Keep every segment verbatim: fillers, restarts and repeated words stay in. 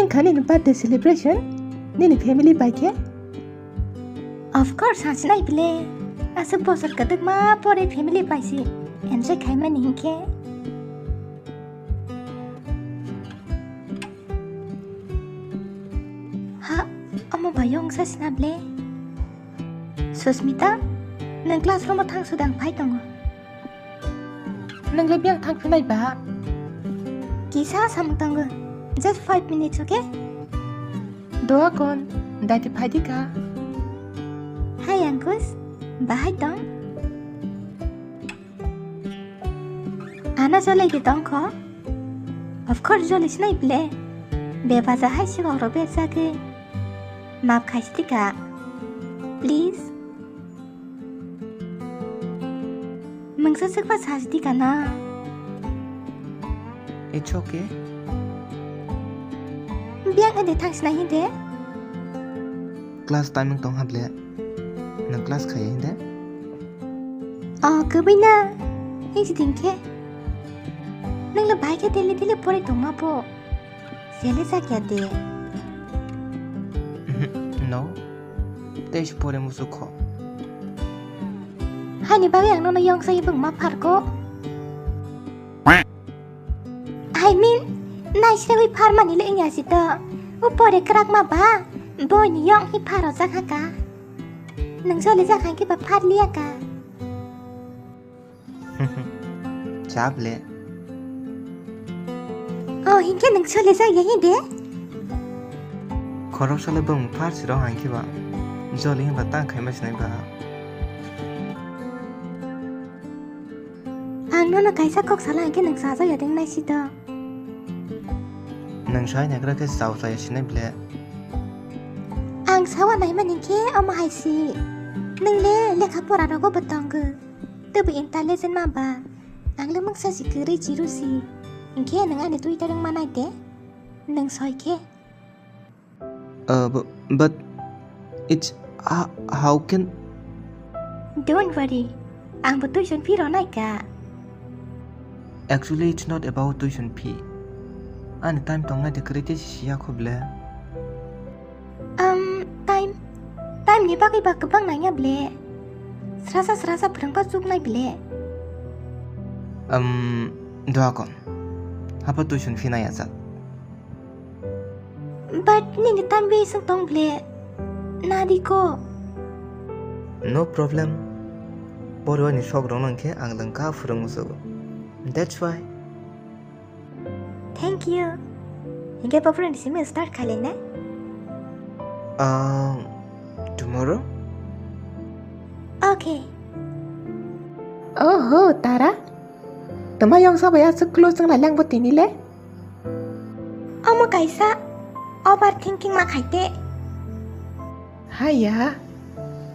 Wngkha nini birthday celebration nini family bai khe? Of course, ha sinai bile. Aswk bosor kwdwkma pore family bai se enjoy khaimani hinkhe. Ha, omo bai wngsa sina bile. Susmita, nwng classroom o thang sudang phai tongo. Nwng le biyang thang phinai ba? Kisa samung tongo. Just five minutes, okay? Doa kon, daiti phai di ka. Hi, Ankush. Bahai tong? Ano jolai di tong kho? Of course, jolai sinai bile. Bebaja hai siwak rok berjagwi. Maaf khai sidi ka. Please. Mungsa swkba sajdi kana? It's okay. Biyang ede thang sinai hinde? Class timing tong hable. Nwng class khaya hinde? Oh, kwbwi na. Hing si ding khe. Nwng le bai khe daily daily pore tongma bo. Sele jakya de. No. Tei se pore muchuk kho. Haini bagwi ang nono yongsa ibung ma pharko. I mean, naisrewi pharmani le wngya si to. O pore kwrak ma ba. Boini yong hi pharo jak ha ka. Nwng joli jak hai khe ba phar liya ka. Chap le. Oh, hinkhe nwng sole jak ya hi de? Khorok sole bwng phar siro hang khe ba. Joli hinba tang khaima sinai ba. Ang nono kaisa kok sala hang khe nwng sajak ya deng nai si to. Nwng sai nagra khe chao chaya sinai ble. Ang sawa naimani khe omo hai si. Nwng le lekha pora rogo bo tongo. Tei bo intelligent ma ba? Ang le mungsa si kwrwi chiru si. Hinkhe nwng ani twi ta wngma nai de? Nwng soi khe. Uh, bu-, but it's, uh, how can... Don't worry. Ang bo tuition fee rw nai ka. Actually, it's not about tuition fee. Ani time tong nai de kwrwi tei si ya kho ble. Um, time, time ni bagwi ba kwbang nangya ble. Srasa srasa phwrwngba chuknai ble. Um, doakon. Hapa tuition fee nai ajak. But nini time waste wng tong ble. Nadi ko. No problem. Poriwani sok rok nang khe ang lengka phwrwng musugo. That's why. Thank you. Hinkhe boyfriend simi start khailai na? Um, tomorrow? Okay. Oho, Tara. Tama yongsa bai aswk close wng lai lang bo tini le? Omo kaisa overthinking ma khai te. Haiya,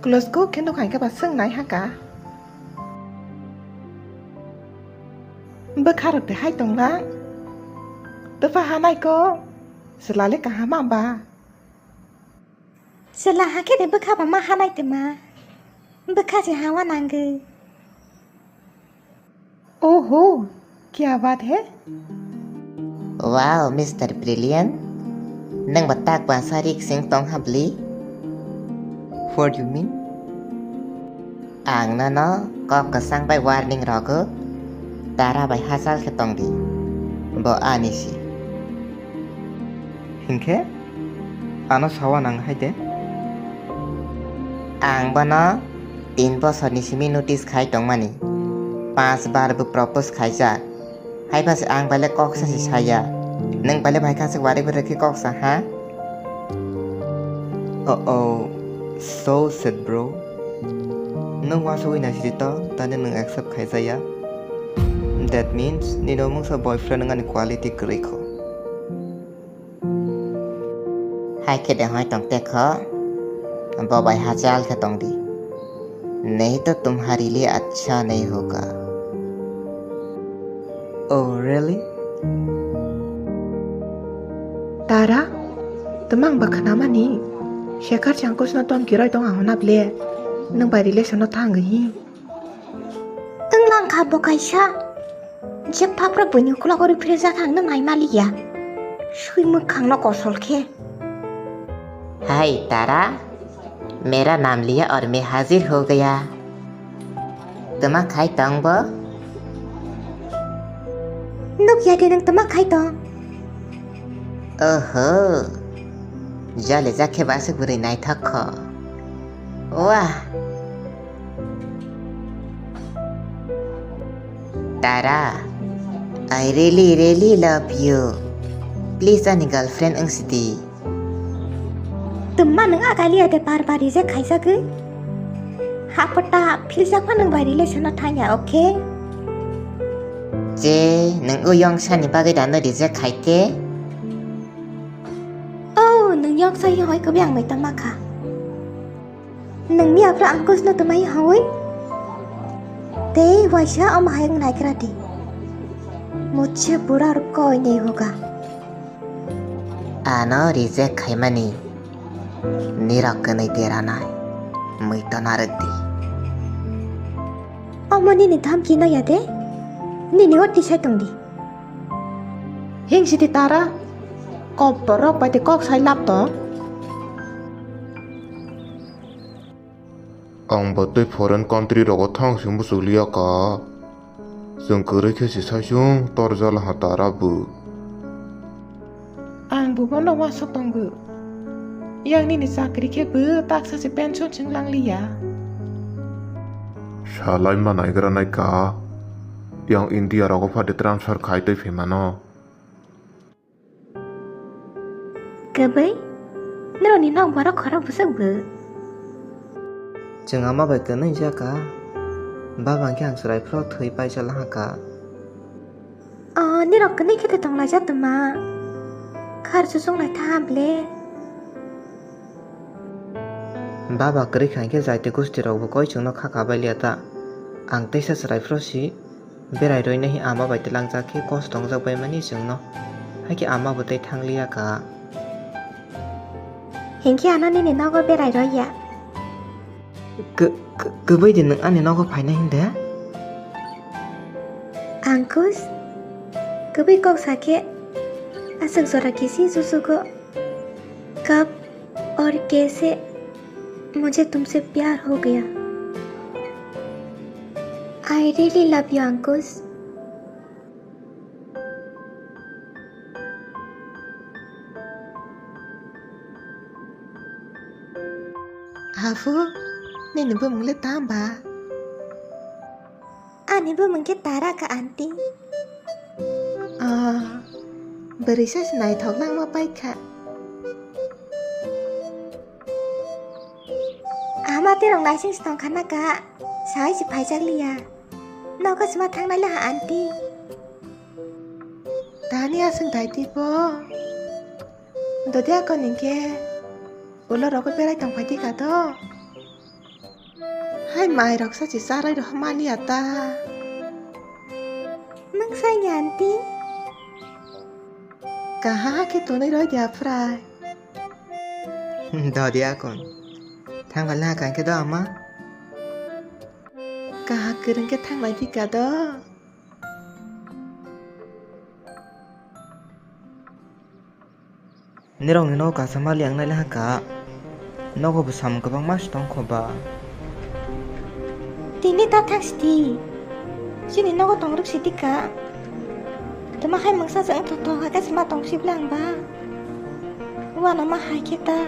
close ko khe nuk hai khe ba swng nai ha ka. Bwkha rok de hai tong lang. Topha ha nai ko. Chwla le kaham ma ba? Chwla ha khe de bwkha ba ma ha nai tma. Bwkha se ha wa nangwi. Oho, kya baat hai? Wow, Mister Brilliant. Nwng ba tak ba sa rik sing tong ha bli? What do you mean? Ang nono kok kwchang bai warning rogo, Tara bai hachal khe tong di. Bo ani si. Hinkhe ano sawa nang hai de? Ang bono tin bosorni simi notice khai tongmani. Panch bar bo propose khaijak. Hai pha se ang bai le kok sa se saya. Nwng bai le bai kha se wari bo rwkhe kok sa ha? Oh, oh, so sad, bro. Nwng uansugwi naisidi to, tani nwng accept khaijaya. That means, nini o mungsa boyfriend wngani quality kwrwi kho. Hai khe de hoi tong te kho, bo bai hachal khe tong di. नहीं तो तुम्हारे लिए अच्छा नहीं होगा। Oh, really? Tara, twmang ba khnamani? Shekhar changkosno tomki roi tong ang hwnna ble. Nwng bai relation no thang hi. Wng lang kha bo kaisa. Jephaprok buini ukulok oro phirjak ang no naima liya. Sui mwkhangno kosol khe. Hai Tara, mera naam liya aur main hazir ho gaya. Twma khai tong bo? Nuk ya de nwng twma khai tong. Oho. Jale jakhe basuk bwrwi naithok kho. Wah. Tara, I really, really love you. Please, ani girlfriend wng sidi. Twma nwng a kaliya de bar bar reject khaijagwi. Hapta philjakma nwng bai relation no thangya, okay? Je, nwng o yong sani bagwi dano reject khaite? Oh, nwng yong sa yong hoi kwbwi ang mai tama kha. Nwng miya phra Ankush no twmai hoi? Tei waisa omo hai wng naigra di. Mujhe bura aur koi nahi hoga. Ano reject khaimani nirok kwnwi deranai mui to narwk di. Omo nini dhamki no ya de? Nini o tisai tong di. Hing sidi Tara, kok borok bai de kok sai lab tong. Ang bo tei foreign country rogo thang se muchuk liya ka. Chwng kwrwi khe se sai chwng torjala ha Tara bo. Ang bo bono uansuk tongo. Yang nini chakri khe bo taksa se pension chwng lang liya. Salai ma naigra nai ka. Yang India rogo pha de transfer khai tei phi mano. Kwbwi? Norokni nok borok khorok bwswk bo? Chwng ama bai kwnwi jaka. Baba hwnkhe ang chwrai phro thwi paisa lahaka. O, nirok kwnwi khe tonglaijak twma. Khar chuchung lai tha ble. Baba kwrwi kha hwnkhe jaiti gusti rok bo koi chwngno kha kabai liya ta. Ang teisa chwrai phro si. Berai rwina hi ama bai twlangjak khe kosto wngjak bai mani chwngno, hakhe ama bo tei thang liya ka. Hinkhe ano nini nogo berai rwya. Kw-, kw-, kwbwi di nwng ani nogo phaina hinde? Ankush, kwbwi kok sakhe aswk jora kisi susugo. कब और कैसे मुझे तुमसे प्यार हो गया। I really love you, Ankush. Hafu, nini bumung le tamba? Ani bumung khe Tara kha, aunty. Ah, bwrwi sa se naithok langma pai kha. Ama tei rok naising se tong kha na ka, sai se phaijak liya. Nogo sima thang nai le ha, aunty. Tani aswk dai twi bo. Dodi ako ningkhe ulo rogo berai tong phai di ka do. Hai mai rok sa chi charai rw mani ata. Mungsai ni aunty. Kaha khe tonwi rw dia phrai. Dodi akon. Thang bai la kan khe do ama. Kaha kwrwng khe thang bai di ka do. Nirokni nogo kaisa mali ang nai le hakha. Nogo bo samung kwbangma se tong kho ba. Tini ta thang sidi. Chini nogo tong rwk sidi ka. Tama hai mungsa se wngthok thok hakhe se ma tong sibla ang ba. Uano ma hai khe ta.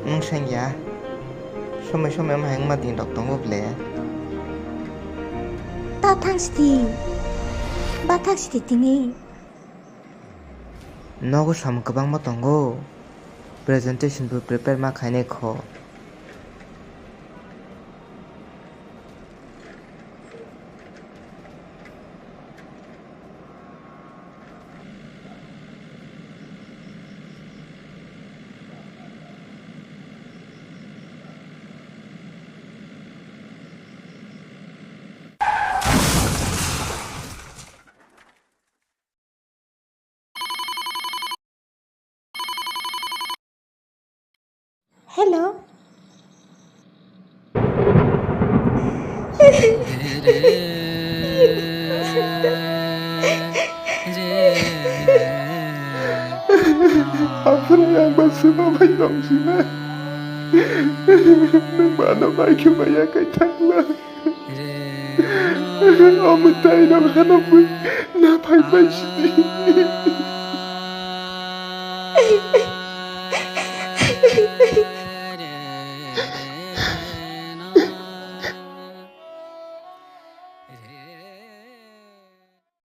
Mungsang ya. Somoi somoi ma hai wngma din rok tongo ble. Ta thang sidi. Ba thang sidi tini. Nogo samung kwbangma tongo. Presentation bo prepare ma khainai kho. Hello. Aphuru ang ba sima bai tong sina. Nwng ba ano bai khe maya kai thangla. Omo tai rok hano bui na phai bai sini.